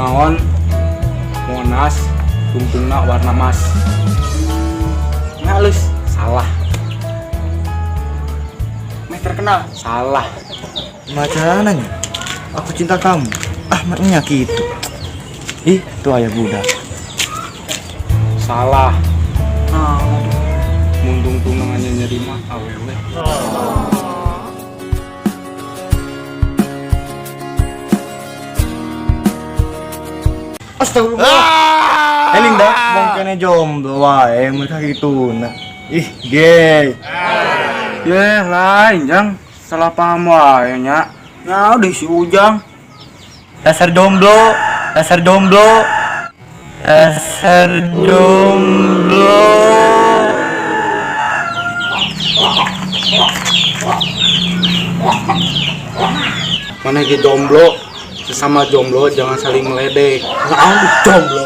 Naon Monas tungtungna warna mas. Ngalus. Salah. Meh terkenal. Salah. Macananya aku cinta kamu. Ah, maknya gitu. Ih, tuh ayah budak. Salah. Ah, Mun tungtungna nyeri mah awewe. Astagfirullah. Eh Linda, mong kene jomblo wae mun gitu nah. Ih, gay. Yeh, lain Jang. Salah paham wae nya. Nah, udah si Ujang. Dasar jomblo, dasar jomblo. Dasar jomblo. Mana ge jomblo? Sesama jomblo jangan saling meledek. Naon jomblo.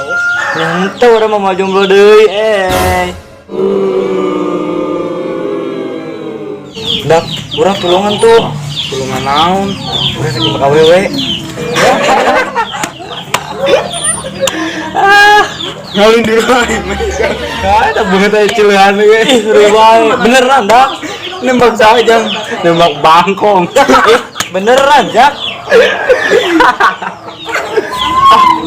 Nyante urang mah jomblo deui, eh. Dak, urang tulungan tuh. Tulungan naon? Urang sakit bakal wewe. Ngalin di lain. Ada banget aja cilehan ge. Ih, wae. Beneran, Dak. Nembak saya Jang. Nembak bangkong. Eh, beneran, Jak.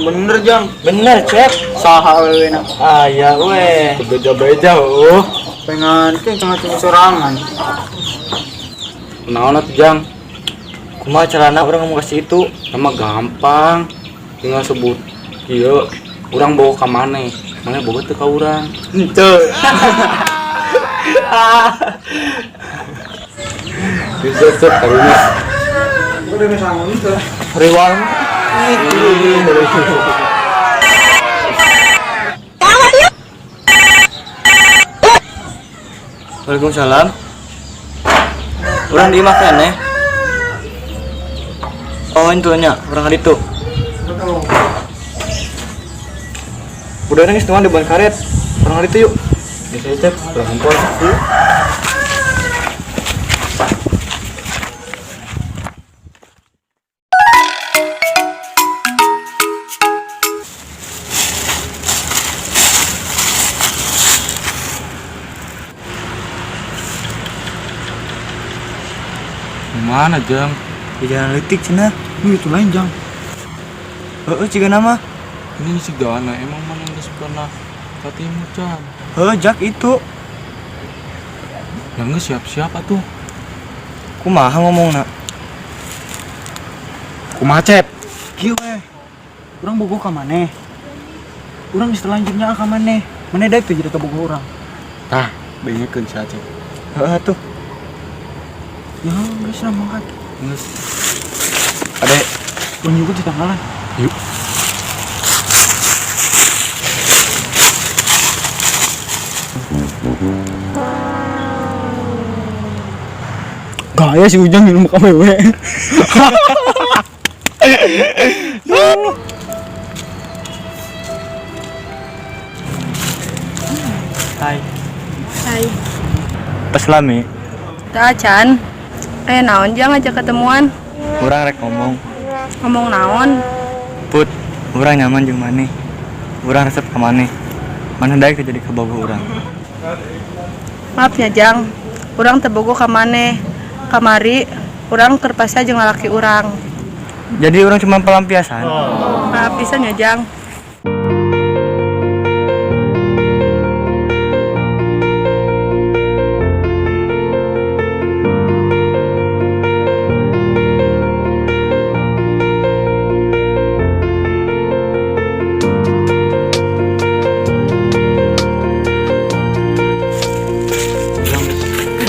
Bener, Jang. Bener, Cep. Saha wewe na. Ah, ya we. Beja-beja oh. Pengen ke cuma cuma sorangan. Naon atuh Jang? Kumaha carana urang ngomong kasih itu? Sama gampang. Tinggal sebut ieu urang bawa ka maneh. Maneh boga teu ka urang. Henteu. Bisa cek karunya. Udah misalnya itu. Riwal. Waalaikumsalam. Urang di imah keneh. Oh, itu nya, urang ka ditu. Udah nangis tuan di ban karet. Urang ka ditu yuk. Bisa cek urang kumpul. Mana Jang? Di jalan leutik cenah. Ini itu lain, Jang. Heeh, ciga nama. Ini si Gana emang mana geus pernah katimu can. Heuh, Jak itu. Ya geus siap-siap atuh. Kumaha ngomongna? Kumaha Cep? Kieu we. Urang bogoh ka maneh. Urang geus terlanjurnya ka maneh. Maneh daek teh jadi kabogoh urang. Tah, dengekeun si Acep. Heeh tuh. Ya, geus lah mangkat. Geus. Ade, Urang juga di tanggalan. yuk. Gaya si Ujang minum ka wewe. Hai. Hai. Pas lami, Tah Chan. Eh naon jang ngajak ketemuan? urang rek ngomong. Ngomong naon? Put, urang nyaman jeung maneh. Urang resep ka maneh. Maneh daek teh jadi kabogoh urang. Maaf nya Jang. Urang teu bogoh ka maneh. Kamari urang keur pasea jeung lalaki urang. Jadi urang cuma pelampiasan. Maaf pisan nya Jang.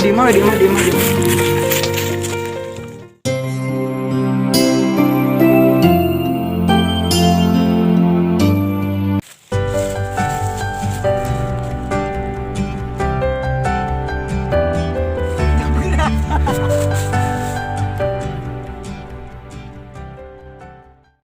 Di mana, di mana, di mana, di mana.